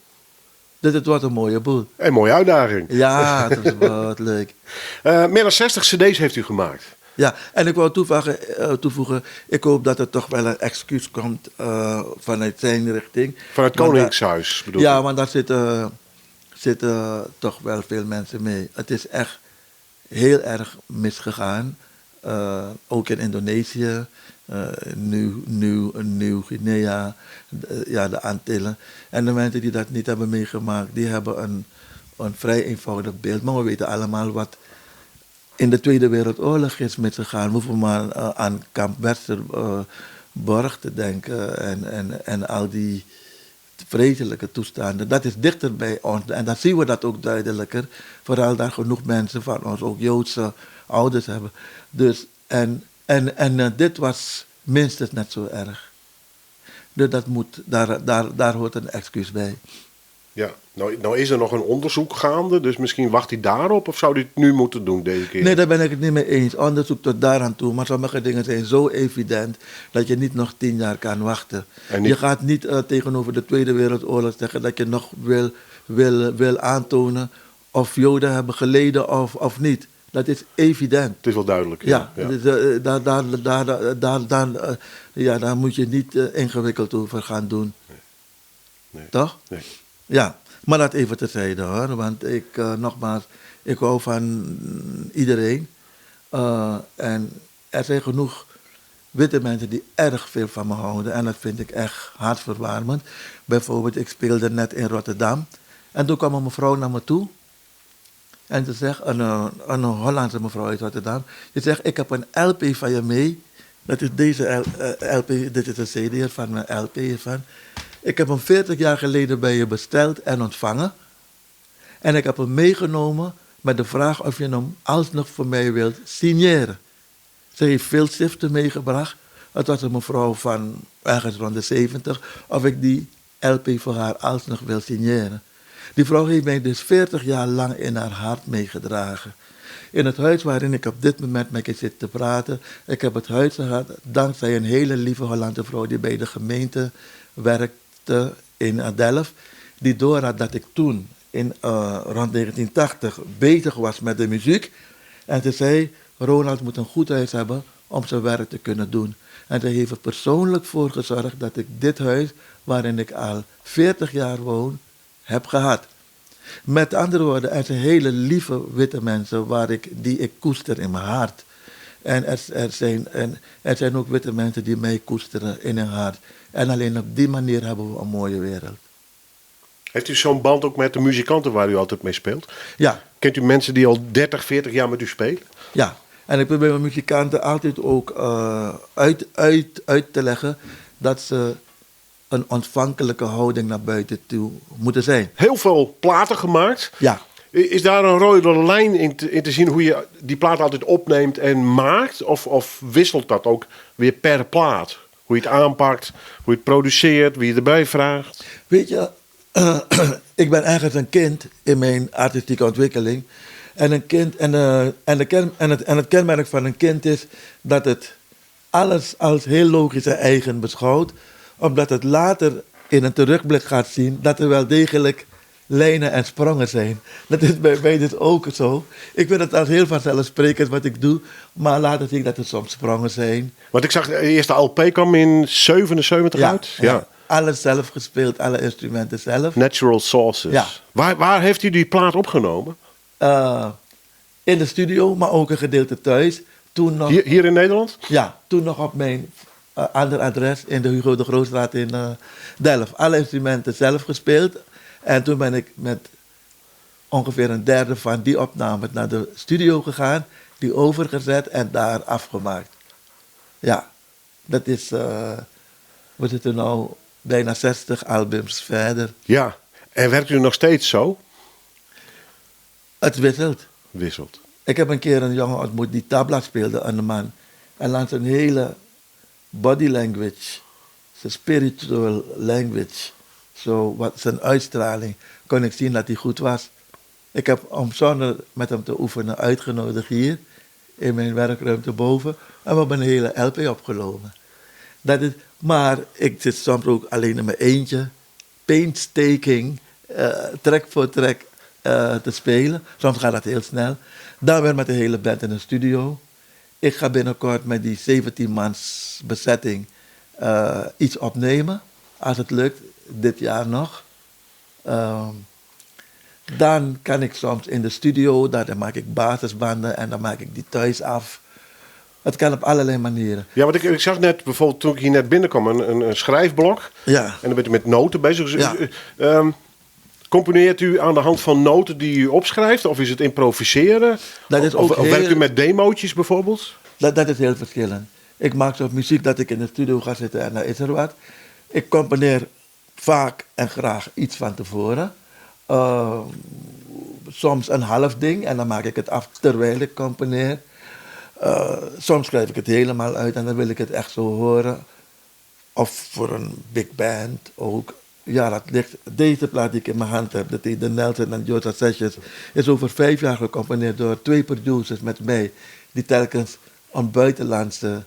E: Dus het wordt een mooie boel.
D: Een mooie uitdaging.
E: Ja, het is wat leuk.
D: Eh, meer dan 60 cd's heeft u gemaakt.
E: Ja, en ik wou toevoegen, eh, toevoegen ik hoop dat er toch wel een excuus komt eh, vanuit zijn richting.
D: Van het
E: Want
D: Koningshuis bedoel
E: Ja,
D: ik.
E: want daar zitten, zitten toch wel veel mensen mee. Het is echt heel erg misgegaan. Eh, ook in Indonesië, eh, Nieuw, Nieuw, Nieuw-Guinea, eh, ja, de Antillen. En de mensen die dat niet hebben meegemaakt, die hebben een, een vrij eenvoudig beeld. Maar we weten allemaal wat in de Tweede Wereldoorlog is misgegaan. We hoeven maar eh, aan Kamp Westerbork te denken en, en, en al die vreselijke toestanden. Dat is dichter bij ons en dan zien we dat ook duidelijker. Vooral daar genoeg mensen van ons, ook Joodse ouders hebben. Dus, en en, en eh, dit was minstens net zo erg. Dus dat moet, daar, daar, daar hoort een excuus bij.
D: Ja. Nou, nou is er nog een onderzoek gaande, dus misschien wacht hij daarop of zou hij het nu moeten doen deze keer?
E: Nee, daar ben ik het niet mee eens. Onderzoek tot daaraan toe. Maar sommige dingen zijn zo evident dat je niet nog tien jaar kan wachten.
D: En niet-
E: Je gaat niet eh, tegenover de Tweede Wereldoorlog zeggen dat je nog wil, wil, wil aantonen of Joden hebben geleden of, of niet. Dat is evident.
D: Het is wel duidelijk.
E: Ja, dus, eh, daar, daar, daar, daar, daar, daar, eh, ja, daar moet je niet eh, ingewikkeld over gaan doen.
D: Nee.
E: Toch?
D: Nee.
E: Ja, maar dat even terzijde hoor. Want ik, eh, nogmaals, ik hou van iedereen. Eh, en er zijn genoeg witte mensen die erg veel van me houden. En dat vind ik echt hartverwarmend. Bijvoorbeeld, ik speelde net in Rotterdam. En toen kwam een mevrouw naar me toe. En ze zegt, een, eh, een Hollandse mevrouw uit Rotterdam. Ze zegt, ik heb een LP van je mee. Dat is deze L- eh, LP, dit is een CD van mijn LP ervan. Ik heb hem 40 jaar geleden bij je besteld en ontvangen. En ik heb hem meegenomen met de vraag of je hem alsnog voor mij wilt signeren. Ze heeft veel stiften meegebracht. Het was een mevrouw van ergens rond de 70. Of ik die LP voor haar alsnog wil signeren. Die vrouw heeft mij dus 40 jaar lang in haar hart meegedragen. In het huis waarin ik op dit moment met je zit te praten. Ik heb het huis gehad dankzij een hele lieve Hollandse vrouw die bij de gemeente werkte in Delft. Die doorhad dat ik toen in, eh, rond 1980 bezig was met de muziek. En ze zei, Ronald moet een goed huis hebben om zijn werk te kunnen doen. En ze heeft er persoonlijk voor gezorgd dat ik dit huis, waarin ik al 40 jaar woon, heb gehad. Met andere woorden, er zijn hele lieve witte mensen waar ik, die ik koester in mijn hart. En er, er, zijn, en er zijn ook witte mensen die mij koesteren in hun hart. En alleen op die manier hebben we een mooie wereld.
D: Heeft u zo'n band ook met de muzikanten waar u altijd mee speelt?
E: Ja,
D: Kent u mensen die al 30, 40 jaar met u spelen?
E: Ja, en ik probeer mijn muzikanten altijd ook eh, uit, uit, uit te leggen dat ze een ontvankelijke houding naar buiten toe moeten zijn.
D: Heel veel platen gemaakt.
E: Ja,
D: Is daar een rode lijn in te, in te zien hoe je die plaat altijd opneemt en maakt? Of, of wisselt dat ook weer per plaat? Hoe je het aanpakt, hoe je het produceert, wie je erbij vraagt?
E: weet je, ik ben ergens een kind in mijn artistieke ontwikkeling. En, een kind, en, eh, en, de ken, en, het, en het kenmerk van een kind is dat het alles als heel logisch en eigen beschouwt, omdat het later in een terugblik gaat zien dat er wel degelijk lijnen en sprongen zijn. Dat is bij mij dus ook zo. Ik vind het als heel vanzelfsprekend wat ik doe, maar later zie ik dat er soms sprongen zijn.
D: Want ik zag, de eerste LP kwam in 77 uit. Ja.
E: Alles zelf gespeeld, alle instrumenten zelf.
D: Natural Sources.
E: Ja.
D: Waar, waar heeft u die plaat opgenomen?
E: Eh, in de studio, maar ook een gedeelte thuis. Toen nog,
D: Hier, hier in Nederland?
E: ja, toen nog op mijn eh, ander adres in de Hugo de Grootstraat in eh, Delft. Alle instrumenten zelf gespeeld. En toen ben ik met ongeveer een derde van die opname naar de studio gegaan, die overgezet en daar afgemaakt. Ja, dat is. eh, We sitte no bijna 60 albums verder.
D: Ja, en werkt u nog steeds zo?
E: Het wisselt.
D: Wisselt.
E: Ik heb een keer een jongen ontmoet die tabla speelde, een man. En langs een hele body language, zijn spiritual language, zo wat zijn uitstraling, kon ik zien dat hij goed was. Ik heb om zonder met hem te oefenen uitgenodigd hier in mijn werkruimte boven. En we hebben een hele LP opgenomen. Dat is, maar ik zit soms ook alleen in mijn eentje, painstaking, track voor track te spelen. Soms gaat dat heel snel. Dan weer met de hele band in de studio. Ik ga binnenkort met die 17-mans bezetting iets opnemen. Als het lukt, dit jaar nog. Dan kan ik soms in de studio, daar maak ik basisbanden en dan maak ik die thuis af. Het kan op allerlei manieren.
D: Ja, want ik zag net bijvoorbeeld toen ik hier net binnenkwam een schrijfblok.
E: Ja.
D: En dan bent u met noten bezig. Dus,
E: Ja.
D: Componeert u aan de hand van noten die u opschrijft? Of is het improviseren?
E: Dat is
D: Of
E: ook
D: werkt u
E: heel
D: met demootjes bijvoorbeeld?
E: Dat is heel verschillend. Ik maak soms muziek dat ik in de studio ga zitten en dan is er wat. Ik componeer vaak en graag iets van tevoren. Soms een half ding en dan maak ik het af terwijl ik componeer. Soms schrijf ik het helemaal uit en dan wil ik het echt zo horen. Of voor een big band ook. Ja, dat ligt. Deze plaat die ik in mijn hand heb, dat heet de Nelson en Jota Sessions, is over 5 jaar gecomponeerd door 2 producers met mij, die telkens een buitenlandse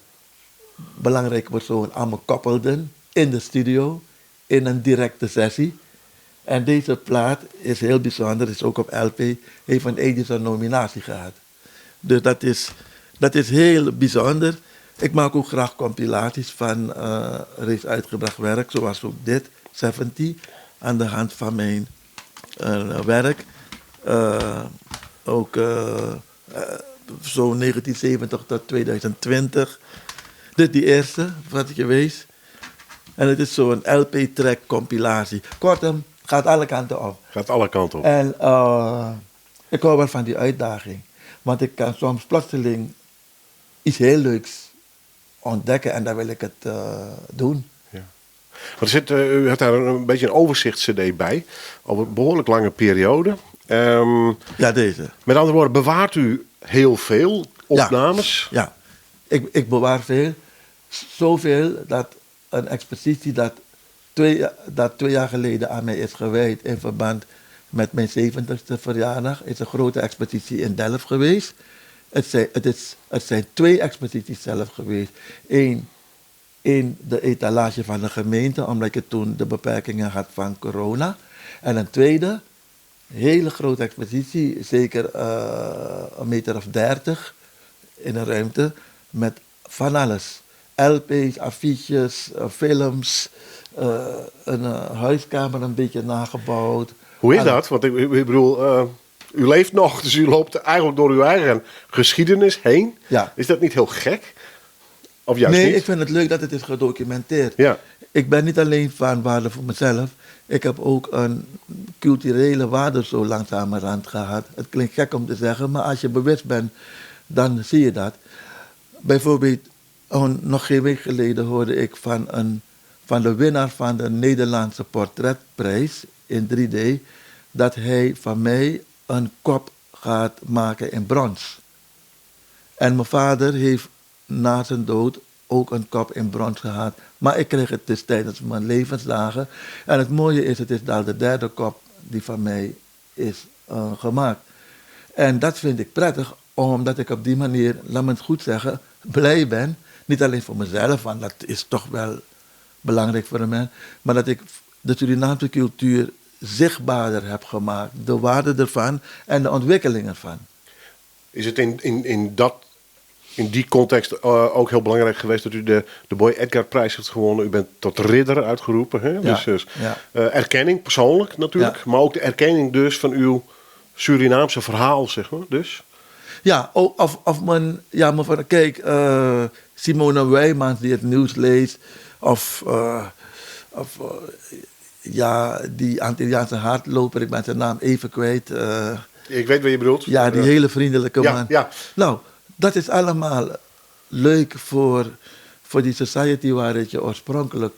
E: belangrijke persoon aan me koppelden in de studio, in een directe sessie. En deze plaat is heel bijzonder, is ook op LP, heeft een Edison nominatie gehad. Dus dat is heel bijzonder. Ik maak ook graag compilaties van reeds uitgebracht werk, zoals ook dit, 70, aan de hand van mijn werk. Ook zo'n 1970 tot 2020. Dit is die eerste, wat ik je wees. En het is zo'n L P-track compilatie. Kortom, gaat alle kanten op.
D: Gaat alle kanten op.
E: En ik hou wel van die uitdaging. Want ik kan soms plotseling iets heel leuks ontdekken en dan wil ik het doen.
D: Ja. Maar u hebt daar een beetje een overzichts-cd bij, over een behoorlijk lange periode.
E: Ja, deze.
D: Met andere woorden, bewaart u heel veel opnames?
E: Ja, ja. Ik bewaar veel. Zoveel dat een expositie dat 2 jaar geleden aan mij is gewijd in verband met mijn 70ste verjaardag, is een grote expositie in Delft geweest. Het zijn 2 exposities zelf geweest. 1 in de etalage van de gemeente, omdat ik toen de beperkingen had van corona. En een tweede, hele grote expositie, zeker een meter of 30 in een ruimte, met van alles. L P's, affiches, films, een huiskamer een beetje nagebouwd.
D: Hoe is dat? Want ik bedoel, u leeft nog, dus u loopt eigenlijk door uw eigen geschiedenis heen.
E: Ja.
D: Is dat niet heel gek? Of juist
E: Nee,
D: niet?
E: ik vind het leuk dat het is gedocumenteerd.
D: Ja.
E: Ik ben niet alleen van waarde voor mezelf. Ik heb ook een culturele waarde zo langzamerhand gehad. Het klinkt gek om te zeggen, maar als je bewust bent, dan zie je dat. Bijvoorbeeld, nog geen week geleden hoorde ik van de winnaar van de Nederlandse portretprijs in 3D, dat hij van mij een kop gaat maken in brons. En mijn vader heeft na zijn dood ook een kop in brons gehad. Maar ik kreeg het dus tijdens mijn levensdagen. En het mooie is, het is daar de derde kop die van mij is gemaakt. En dat vind ik prettig, omdat ik op die manier, laat me het goed zeggen, blij ben. Niet alleen voor mezelf, want dat is toch wel belangrijk voor een mens. Maar dat ik de Surinaamse cultuur zichtbaarder heb gemaakt. De waarde ervan en de ontwikkeling ervan.
D: Is het in die context ook heel belangrijk geweest dat u de Boy Edgar prijs heeft gewonnen? U bent tot ridder uitgeroepen. Hè?
E: Ja,
D: Dus
E: ja.
D: erkenning, persoonlijk natuurlijk.
E: Ja.
D: Maar ook de erkenning dus van uw Surinaamse verhaal, zeg maar. Dus.
E: Ja, oh, of, of mijn, ja, maar van, kijk, Simone Wijmans die het nieuws leest. Of die Antilliaanse hardloper, ik ben zijn naam even kwijt.
D: Ik weet wat je bedoelt.
E: Ja, die hele vriendelijke man. Dat is allemaal leuk Voor die society waar het je oorspronkelijk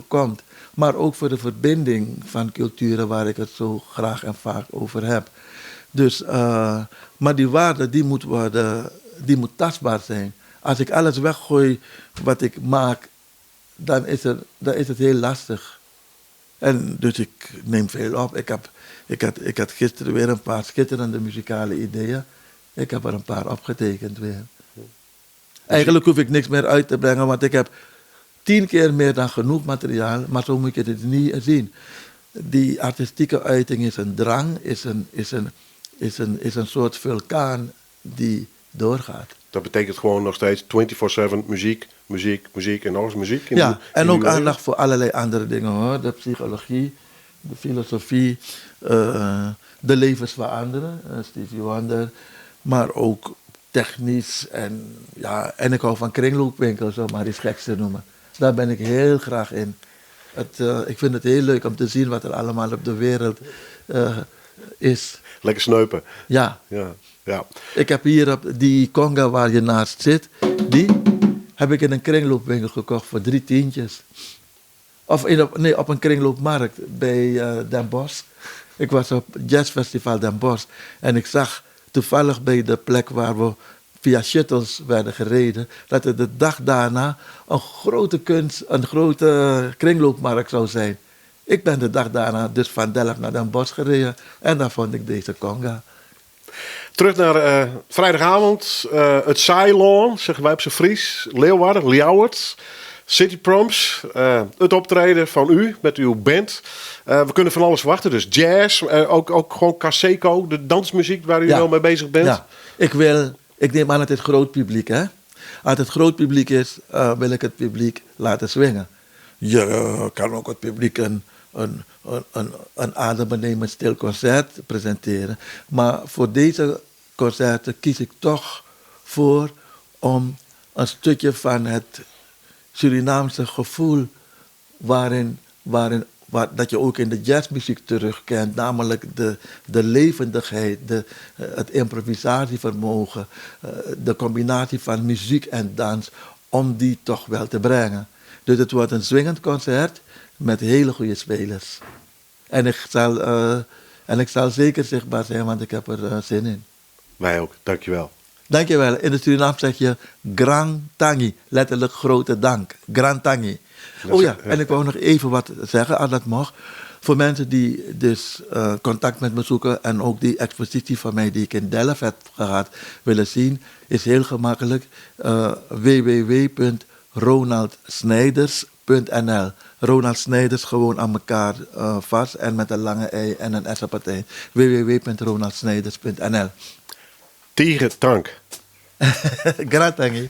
E: komt. Maar ook voor de verbinding van culturen waar ik het zo graag en vaak over heb. Dus, maar die waarde die moet, worden, die moet tastbaar zijn. Als ik alles weggooi wat ik maak, dan is het heel lastig. En dus ik neem veel op. Ik had gisteren weer een paar schitterende muzikale ideeën. Ik heb er een paar opgetekend weer. Eigenlijk hoef ik niks meer uit te brengen, want ik heb 10 keer meer dan genoeg materiaal, maar zo moet je het niet zien. Die artistieke uiting is een drang, is een soort vulkaan die doorgaat.
D: Dat betekent gewoon nog steeds 24/7 muziek, muziek, muziek en nog eens muziek.
E: Ja, en
D: in
E: ook
D: uw leven.
E: aandacht voor allerlei andere dingen hoor. De psychologie, de filosofie, de levens van anderen, Stevie Wonder, maar ook technisch. En, ja, en ik hou van kringloopwinkels, om maar iets geks te noemen. Daar ben ik heel graag in. Ik vind het heel leuk om te zien wat er allemaal op de wereld is.
D: Lekker sneupen.
E: Ja.
D: Ja, ja.
E: Ik heb hier op die conga waar je naast zit, die heb ik in een kringloopwinkel gekocht voor 3 tientjes. Of in, op, nee, op een kringloopmarkt bij Den Bosch. Ik was op het jazzfestival Den Bosch en ik zag toevallig bij de plek waar we via shuttles werden gereden, dat het de dag daarna een grote kunst, een grote kringloopmarkt zou zijn. Ik ben de dag daarna dus van Delft naar Den Bosch gereden en daar vond ik deze conga.
D: Terug naar vrijdagavond, het Saailân, zeggen wij op zijn Fries, Leeuwarden, Ljouwert, City Proms, het optreden van u met uw band. We kunnen van alles verwachten, dus jazz, ook gewoon Kaseko, de dansmuziek waar u nou mee bezig bent.
E: Ja, ik neem aan dat het groot publiek, hè? Als het groot publiek is, wil ik het publiek laten swingen. Je kan ook het publiek een adembenemend stil concert presenteren. Maar voor deze concerten kies ik toch voor om een stukje van het Surinaamse gevoel dat je ook in de jazzmuziek terugkent, namelijk de levendigheid, het improvisatievermogen, de combinatie van muziek en dans, om die toch wel te brengen. Dus het wordt een swingend concert met hele goede spelers. En ik zal zeker zichtbaar zijn, want ik heb er zin in.
D: Wij ook, dankjewel.
E: Dankjewel. In het Surinaams zeg je Gran Tangi, letterlijk grote dank. Gran Tangi.
D: Dat
E: Oh
D: is
E: ja,
D: ja.
E: en ik wou nog even wat zeggen, als dat mag. Voor mensen die dus contact met me zoeken en ook die expositie van mij die ik in Delft heb gehad willen zien, is heel gemakkelijk. W w w punt Ronald Snijders punt N L. Ronald Snijders gewoon aan elkaar vast en met een lange ei en een S op het eind. W w w punt Ronald Snijders punt N L.
D: Tegen dank.
E: Graag, dank je.